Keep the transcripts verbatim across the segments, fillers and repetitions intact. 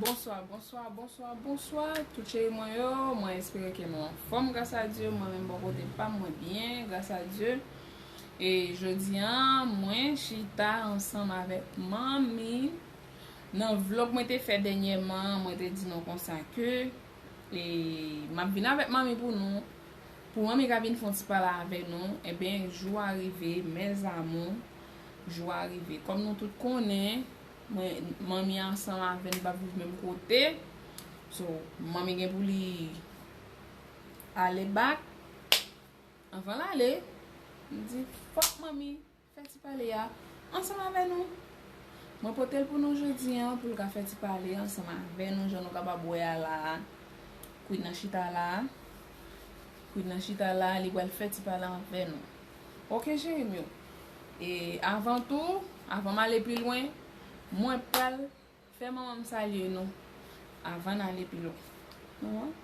Bonswa, bonswa, bonswa, bonswa, tout cheri mwen yo. Mwen espere ke nou anfòm, gras a Dye. Mwen menm bò kote pa m, mwen byen, gras a Dye. E jodi a, mwen chita ansanm avèk manmi. Nan vlòg mwen te fè dènyèman, mwen te di nou konsa ke, e, m ap vin avèk manmi pou nou. Pou manmi ka vin fè yon ti pale avè nou, ebyen, jou a rive, mes amours, jou a rive. Kòm nou tout konnen, mwen, manmi ansanm avè n p ap viv menm kote. So, manmi gen pou li ale back. Anvan l ale, m di, fòk manmi fè ti pale a ansanm avè nou. Mwen pote l pou nou jodi a, pou l ka fè ti pale ansanm avè nou, jan nou kapab wè a la a. Queen nan chita la a. Queen nan chita la a, li pral fè ti pale avè nou. Oke, cheri m yo. E avan tou, avan m ale pi lwen, mwen pral fè manman m salye nou avan n ale pi lwen. Manman?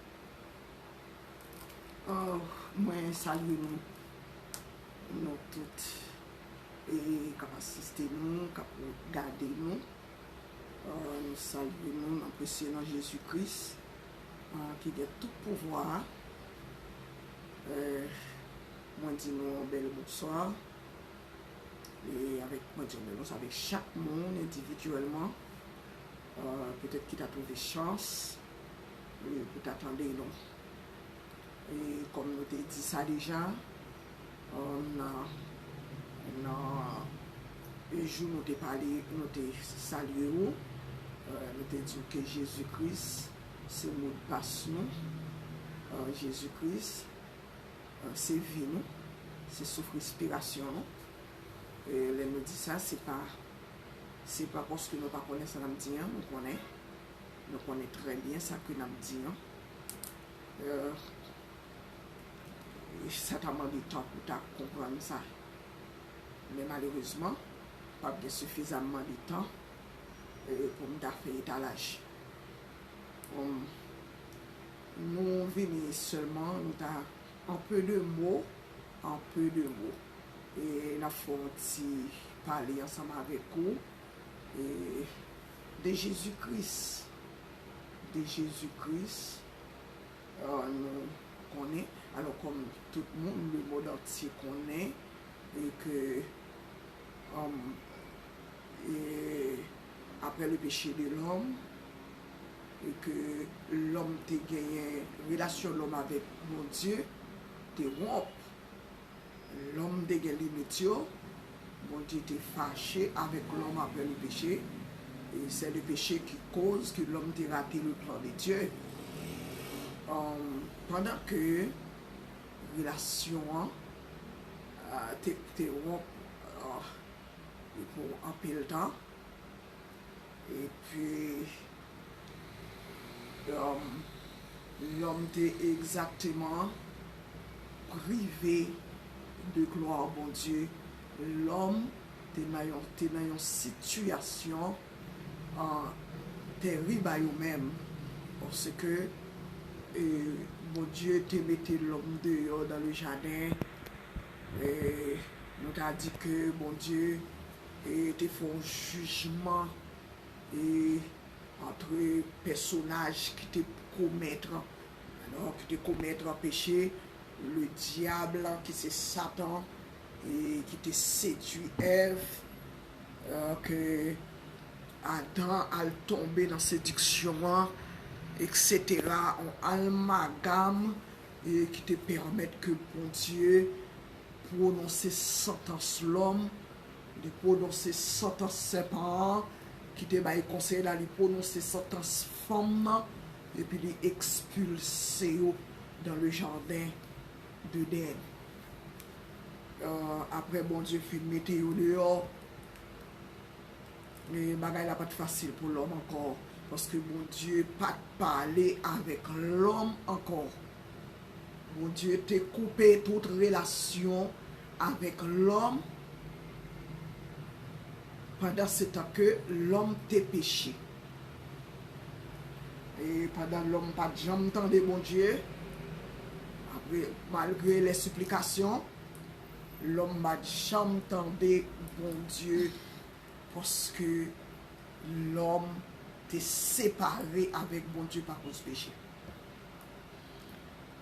Oh, mwen salye nou, nou tout e k ap asiste nou, k ap gade nou. Oh, nou salye nou nan presye non Jezi Kris, ah, ki gen tout pouvwa a. Eh, mwen di nou yon bèl bonswa. E avèk, mwen di yon bèl bonswa avèk chak moun endividyèlman, euh, petèt ki ta twouve chans, e pou ta tande nou. E kòm nou te di sa deja, euh, nan, nan jou nou te pale, nou te salye ou, euh, nou te di w ke Jezi Kris se modpas nou, euh, Jezi Kris, euh, se vi nou, se souf respirasyon nou. E lè nou di sa, se pa, se pa paske nou pa konnen sa n ap di an, nou konnen. Nou konnen trè byen sa ke n ap di an. Euh, sa ta mande tan pou ta konprann sa. Men malerezman, p ap gen sifizamman de tan, euh, pou m ta fè etalaj. Bon, nou vini sèlman, nou ta, en peu de mots, en peu de mots. E n ap fè yon ti pale ansanm avèk ou, e, de Jezi Kris. De Jezi Kris, euh, nou konnen, alò, kòm tout moun, lemonn antye konnen, e ke, um, e, après le péché de l'homme, e ke lòm te genyen, relasyon lòm avèk Bondye te wonp. Lòm te gen limit yo. Bondye te fache avèk lòm après le péché. E c'est le péché qui cause que l'homme te rate le plan de Dieu. Um, pandan ke relasyon an, ah, te, te wonp, ah, pou anpil tan. Epi, lòm, lòm te egzakteman prive de glwa Bondye. Lòm te nan yon, te nan yon sitiyasyon, ah, terib a yo menm. Paske, eh, Bondye te mete lòm deyò dans le jardin. E nou ta di ke Bondye, e, te fè yon jijman, e, antre pèsonaj ki te komèt, alò, ki te komèt peche, le dyab, ki se Satan, e ki te sedui Èv, e, ke Adan al tonbe nan sediksyon an, etsetera, yon almagam, e ki te pèmèt ke Bondye pwononse santans lòm, li pwononse santans sèpan an, ki te bay konsèy la, li pwononse santans fanm nan, epi li ekspilse yo dans le jardin d'Éden. Euh, apre Bondye fin mete yo deyò, e bagay la pa t fasil pou lòm ankò, paske Bondye pa t pale avèk lòm ankò. Bondye te koupe tout relasyon avèk lòm. Pandan se tan ke lòm te peche. E pandan lòm pa t janm tande Bondye, apre, malgre les supplications, lòm pa t janm tande Bondye, paske lòm te separe avèk Bondye pa koz peche.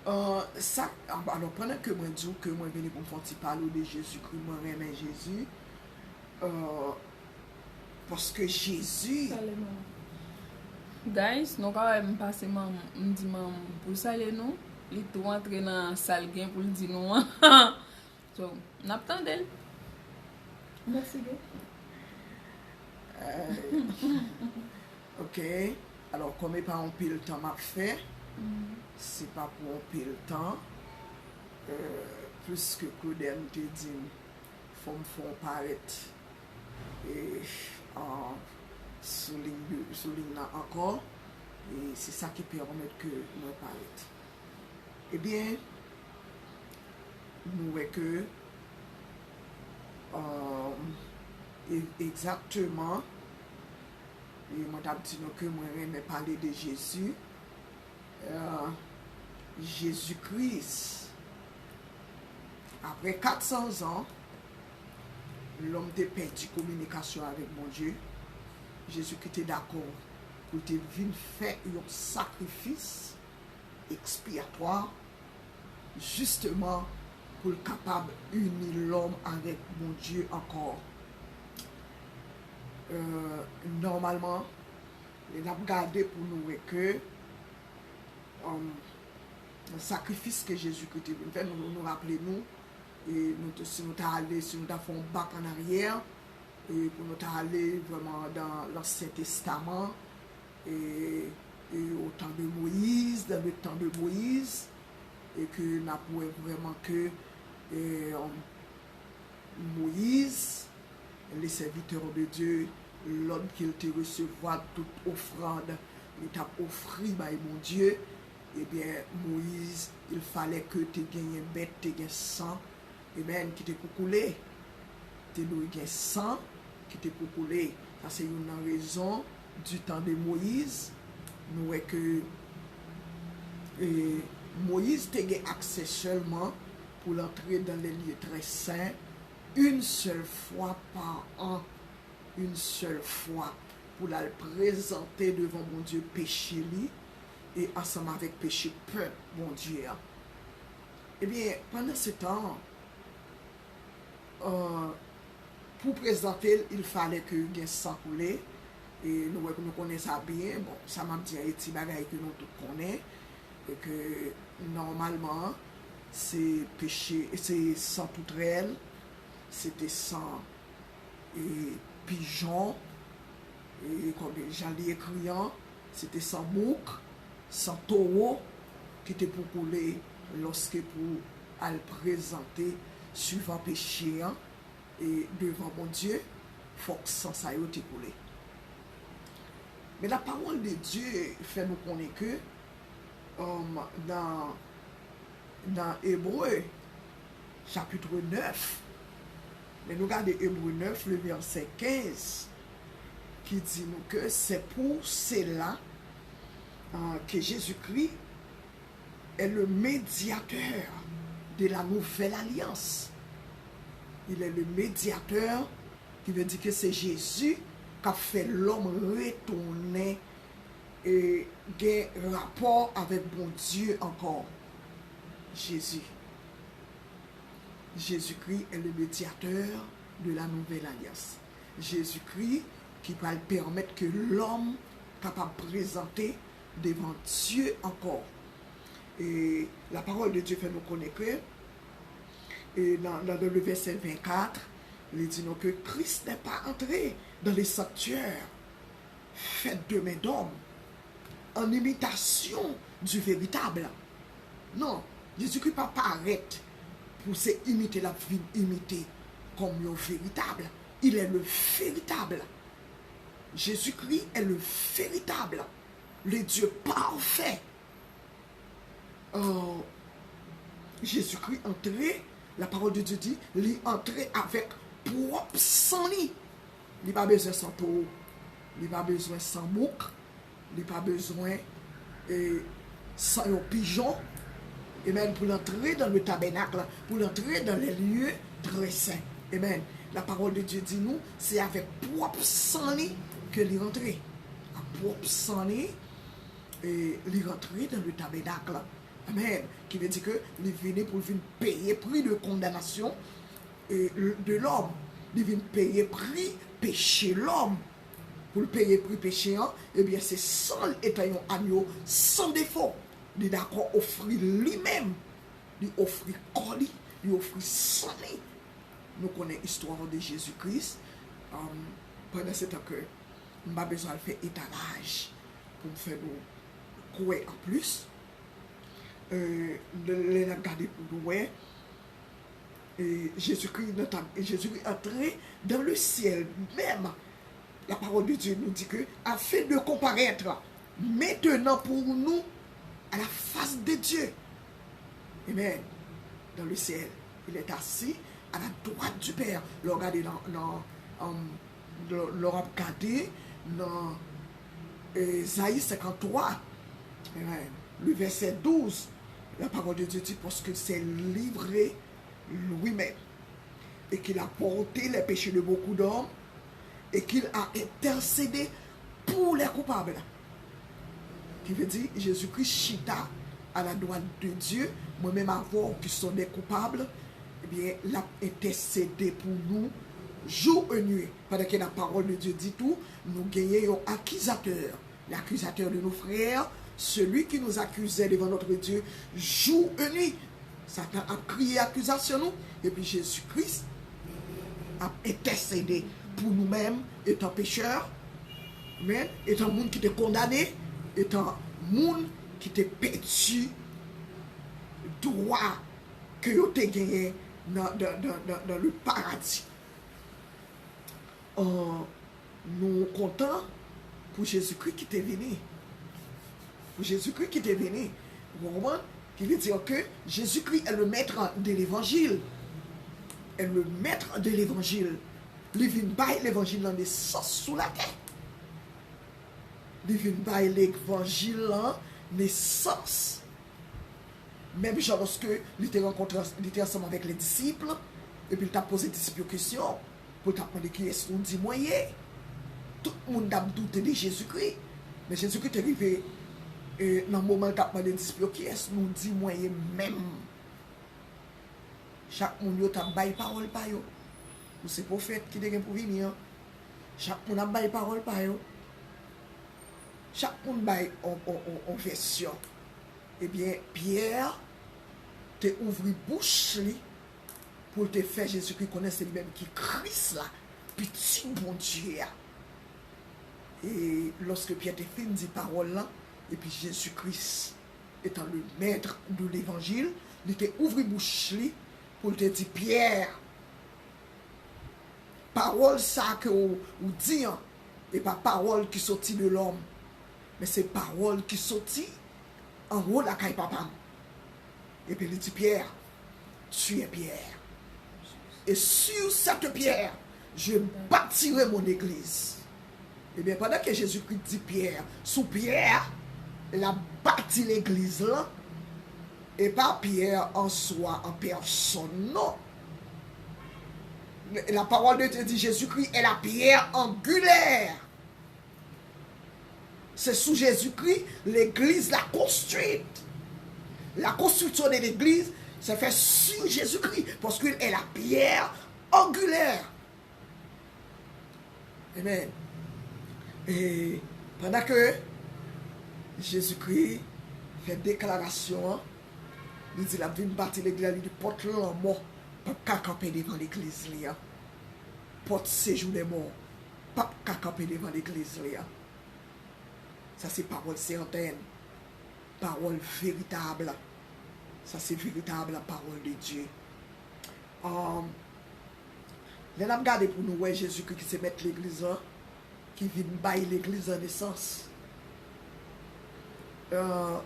Euh, sa, alò, pandan ke mwen di w ke mwen vini pou m fè yon ti pale w de Jezikri, mwen renmen Jezi, euh, paske Jezi. Salye manman. Guys, nou ka wè m pase manman, m di manman m pou l salye nou, li tou antre nan sa l gen pou l di nou an. So, n ap tande l. Mèsi, Gay. Euh, ok. Alò, kòm e pa yon pil tan m ap fè, se pa pou yon pil tan. Euh, plis ke Claudel te di m, fò m fè yon parèt e, an, sou liy, sou liy nan ankò. E se sa ki pèmèt ke mwen parèt. Ebyen, nou wè ke, um, e, egzakteman, e mwen t ap di nou ke mwen renmen pale de Jezi. Euh, Jezi Kris, apre kat san zan, lòm te pèdi kominikasyon avèk Bondye. Jezi ki te dakò pou l te vin fè yon sakrifis ekspiyatwa, jisteman pou l kapab ini lòm avèk Bondye ankò. Euh, nòmalman, lè n ap gade pou nou wè ke, um, sakrifis ke Jezikri te vin fè, nou, nou, nou raple nou, e nou te, si nou ta ale, si nou ta fè yon bak an aryè, e pou nou ta ale vrèman dan Lansyen Testaman, e, e au temps de Moïse, dans le temps de Moïse, e ke n ap wè vrèman ke, e, Moyiz, le serviteur de Dieu, lòd ke l te resevwa, tout ofrann li t ap ofri bay Bondye, ebyen, Moyiz, il fallait que te genyen bèt, te gen san, amen, ki te pou koule. Te dwe gen san ki te pou koule. Sa se youn nan rezon, du temps de Moïse, nou wè ke, e, Moyiz te gen aksè sèlman pou l antre dans les lieux très saints une seule fois par an, une seule fois, pou l al prezante devan Bondye peche li e ansanm avèk peche pèp Bondye an. Ebyen, pandan se tan, euh, pou prezante l, il fallait que gen san koule. E nou wè, nou konnen sa byen. Bon, sa m ap di an, e ti bagay ke nou tout konnen. E ke nòmalman, se peche, se san toutrèl, se te san, e, pijon, e, kòm jan li ekri an, se te san bouk, san towo ki te pou koule lòske pou al prezante suivan peche an, e devan Bondye, fòk san sa yo te koule. Men la parole de Dieu fè nou konnen ke, um, nan, nan Ebre, chapitre neuf, lè nou gade Ebre neuf, le verset quinze, ki di nou ke c'est pour cela, euh, que Jésus-Christ est le médiateur de la nouvelle alliance. Il est le médiateur, ki vle di ke se Jezi k ap fè lòm retounen e gen rapò avèk Bondye ankò. Jezi. Jésus-Christ est le médiateur de la nouvelle alliance. Jezikri ki pral pèmèt ke lòm kapab prezante devan Dye ankò. E la parole de Dieu fè nou konnen ke, e nan, nan, dans le verset vingt-quatre, li di nou ke Christ n'est pas entré dans le sanctuaire fait de main d'homme, en imitation du véritable. Non, Jezikri pa parèt pou se imite l ap vin imite kòm yon veritab. Il est le véritable. Jésus-Christ est le véritable, le Dieu parfait. Euh, Jezikri antre, la parole de Dieu dit, li antre avèk pwòp san li. Li pa bezwen san towo. Li pa bezwen san bouk. Li pa bezwen, e, san yon pijon. Amen. Pou l antre dans le tabernacle, pou l antre dans les lieux très saints. Amen. La parole de Dieu di nou, se avèk pwòp san li ke li rantre. Ak pwòp san li, e li rantre dans le tabernacle. Amen. Ki vle di ke li vini pou l vin peye pri de kondanasyon, e, de lòm. Li vin peye pri peche lòm. Pou l peye pri peche an, ebyen, se san l, etan yon anyo san defo, li dakò ofri li menm. Li ofri kò li, li ofri san li. Nou konnen istwa de Jezi Kris. Um, pandan se tan ke m pa bezwen al fè etalaj pou m fè nou kwè anplis. Euh, lè n ap gade pou nou wè, e Jezikri nan tab, e Jezikri antre dans le ciel même. La parole de Dieu nous dit que afin de comparaître maintenant pour nous à la face de Dieu. Amen. Dans le ciel, il est assis à la droite du Père. Lè w gade nan, nan, um, lè, lè w ap gade nan Ezayi senkant twa, amen, le verset douze, la parole de Dieu dit, parce que s'est livré lui-même et qu'il a porté les péchés de beaucoup d'hommes et qu'il a intercédé pour les coupables. Ki vle di, Jezikri chita à la droite de Dieu, mwen menm avè w ki sont des coupables, ebyen, l ap entèsede pou nou jou e nuit. Pandan ke la parole de Dieu dit tou, nou genyen yon akizatè. L'accusateur de nos frères, celui qui nous accusait devant notre Dieu jour et nuit. Satan ap kriye akizasyon nou, epi Jezi Kris ap entèsede pou nou menm, etan pechè, men, etan moun ki te kondane, etan moun ki te pèdi dwa ke yo te genyen nan, nan, nan, nan, nan le paradi. An, nou kontan pou Jezikri ki te vini. Pou Jezikri ki te vini. Ou konprann? Ki vle di ke Jezikri est le maître de l'évangile. Est le maître de l'évangile. Li vin bay levanjil lan nesans sou latè. Li vin bay levanjil lan nesans. Menm jan lòske li te rankontre, li te ansanm avèk le disip, epi l t ap poze disip yo kesyon, pou l t ap mande, "Kiyès nou di mwen ye?" Tout moun t ap doute de Jezikri. Men Jezikri te rive, e, nan moman l t ap mande disip yo, "Kiyès nou di mwen ye menm?" Chak moun yo t ap bay pawòl pa yo. Ou se pwofèt ki te gen pou vini an. Chak moun ap bay pawòl pa yo. Chak moun bay on, on, on, on vèsyon. Ebyen, Pyè te ouvri bouch li pou l te fè Jezikri konnen se li menm ki Kris la, Pitit Bondye a. E lòske Pyè te fin di pawòl lan, epi Jezikri, etan le maître de l'évangile, li te ouvri bouch li pou l te di Pyè, pawòl sa ke w, ou di an, e pa pawòl ki soti de lòm, men se pawòl ki soti anwo lakay Papa m. Epi li di Pyè, "Tu es Pierre. Et sur cette pierre, je bâtirai mon église." Ebyen, pandan ke Jezikri di Pyè, sou Pyè, l ap bati legliz lan, e pa Pyè an swa, an pèsòn, non. La parole de Dieu dit, Jésus-Christ est la pierre angulaire. Se sou Jezikri legliz la konstwit. La construction de l'église se fè sou Jezikri, paske l est la pierre angulaire. Amen. E pandan ke Jezikri fè deklarasyon an, li di l ap vin bati legliz la, li di pòt lanmò p ap ka kanpe devan legliz li an. Pòt sejou dè mò p ap ka kanpe devan legliz li an. Sa se pawòl sètèn, pawòl veritab. Sa se veritab pawòl de Dye. Ahn, lè n ap gade pou nou wè Jezikri ki se mèt legliz lan, ki vin bay legliz lan nesans. Ahn,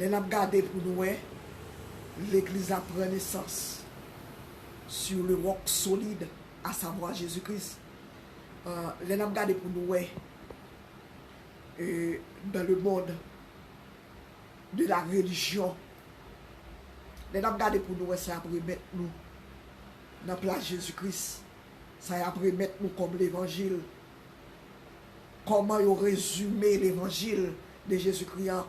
lè n ap gade pou nou wè legliz la pran nesans sur le roc solide, à savoir Jésus-Christ. Ahn, lè n ap gade pou nou wè, euh, dans le monde de la religion, lè n ap gade pou nou wè sa y ap remèt nou nan plas Jezikri, sa y ap remèt nou kòm levanjil, kòman yo rezime levanjil de Jezikri an.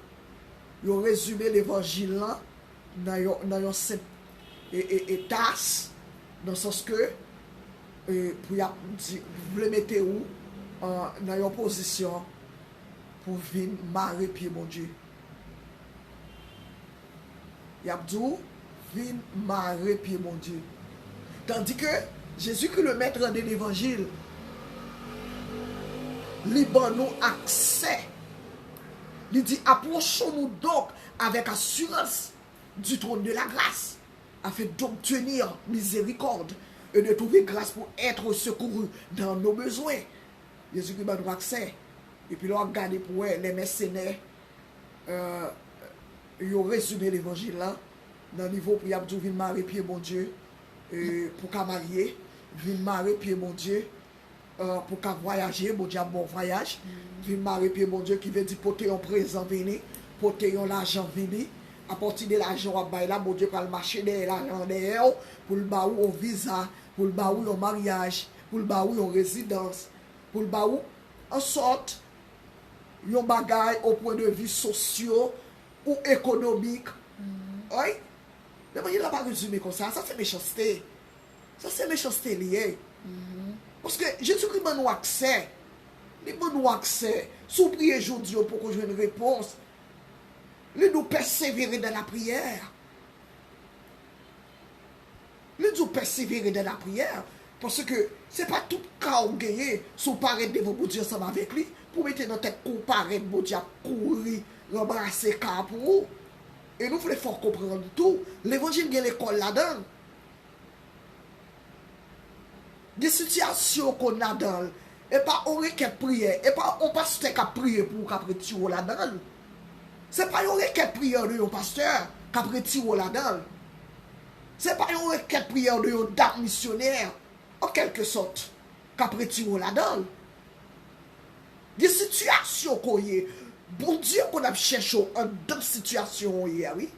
Yo rezime levanjil lan nan yon, nan yon senp e, e, e tas, nan sans ke, e, pou y ap di, vle mete ou an, nan yon pozisyon pou vin mare pye Bondye. Y ap di w, vin mare pye Bondye. Tandis que Jésus-Christ, le maître de l'évangile, li ban nou aksè. Li di, approchons-nous donc avec assurance du trône de la grâce, afin d'obtenir miséricorde et de trouver grâce pour être secouru dans nos besoins. Jezikri ban nou aksè. Epi lè w ap gade pou wè, les mercenaires, euh, yo rezime levanjil la nan nivo pou y ap di w vin mare pye Bondye, euh, pou ka marye, vin mare pye Bondye, euh, pou ka vwayaje, Bondye ap ba w vwayaj, vin mare pye Bondye ki vle di pote yon prezan vini, pote yon lajan vini, apati de lajan w ap bay la, Bondye pral mache dèyè lajan an dèyè w, pou l ba ou yon viza, pou l ba ou yon maryaj, pou l ba ou yon rezidans, pou l ba ou an sòt yon bagay o pwen de vi sosyo ou ekonomik. Oy, levanjil la pa rezime konsa. Sa se mechanste. Sa se mechanste li ye. Paske Jezikri ban nou aksè. Li ban nou aksè. Si w priye jodi, ou poko jwenn repons, li di w persevere dans la prière. Li di w persevere dans la prière, paske se pa tout ka w genyen, si w parèt devan Bondye ansanm avèk li, pou mete nan tèt ke w parèt, Bondye ap kouri ranmase ka a pou ou. E nou vle fè w konprann tou, levanjil gen lekòl ladan l. Gen sitiyasyon w konn ladan l, e pa yon rekèt priyè, e pa yon pastè k ap priye pou ou k ap retire w ladan l. Se pa yon rekèt priyè de yon pastè k ap retire w ladan l. Se pa yon rekèt priyè de yon dam misyonè, an kèlke sòt, k ap retire w ladan l. Gen sitiyasyon ke w ye, Bondye konn ap chèche w anndan sitiyasyon w ye a, wi.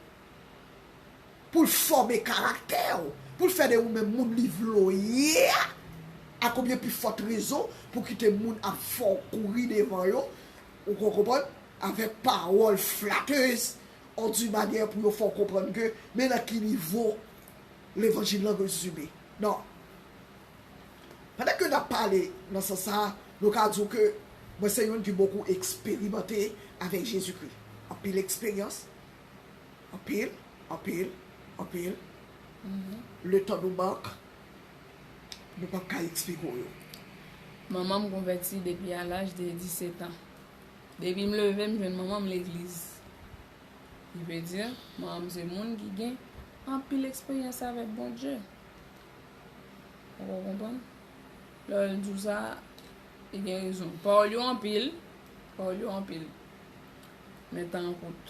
Pou l fòme karaktè w, pou l fè de ou menm moun li vle w ye a, ak oubyen pi fòt rezon pou kite moun ap fè w kouri devan yo, ou kon konprann, avèk pawòl flatez, on di manyè pou yo fè w konprann ke men nan ki nivo levanjil lan rezime. Non. Pandan ke n ap pale nan sans sa, nou ka di w ke mwen se youn ki bokou eksperimante avèk Jezikri. Anpil eksperyans, anpil, anpil, anpil. Letan nou mank, nou p ap ka eksplike w yo. Manman m konvèti depi a laj de disèt an. Depi m leve, m jwenn manman m legliz. Ki vle di, manman m se moun ki gen anpil eksperyans avèk Bondye. Ou konprann? Lè l di w sa, li gen rezon. Pawòl yo anpil, pawòl yo anpil. Men tan an kout.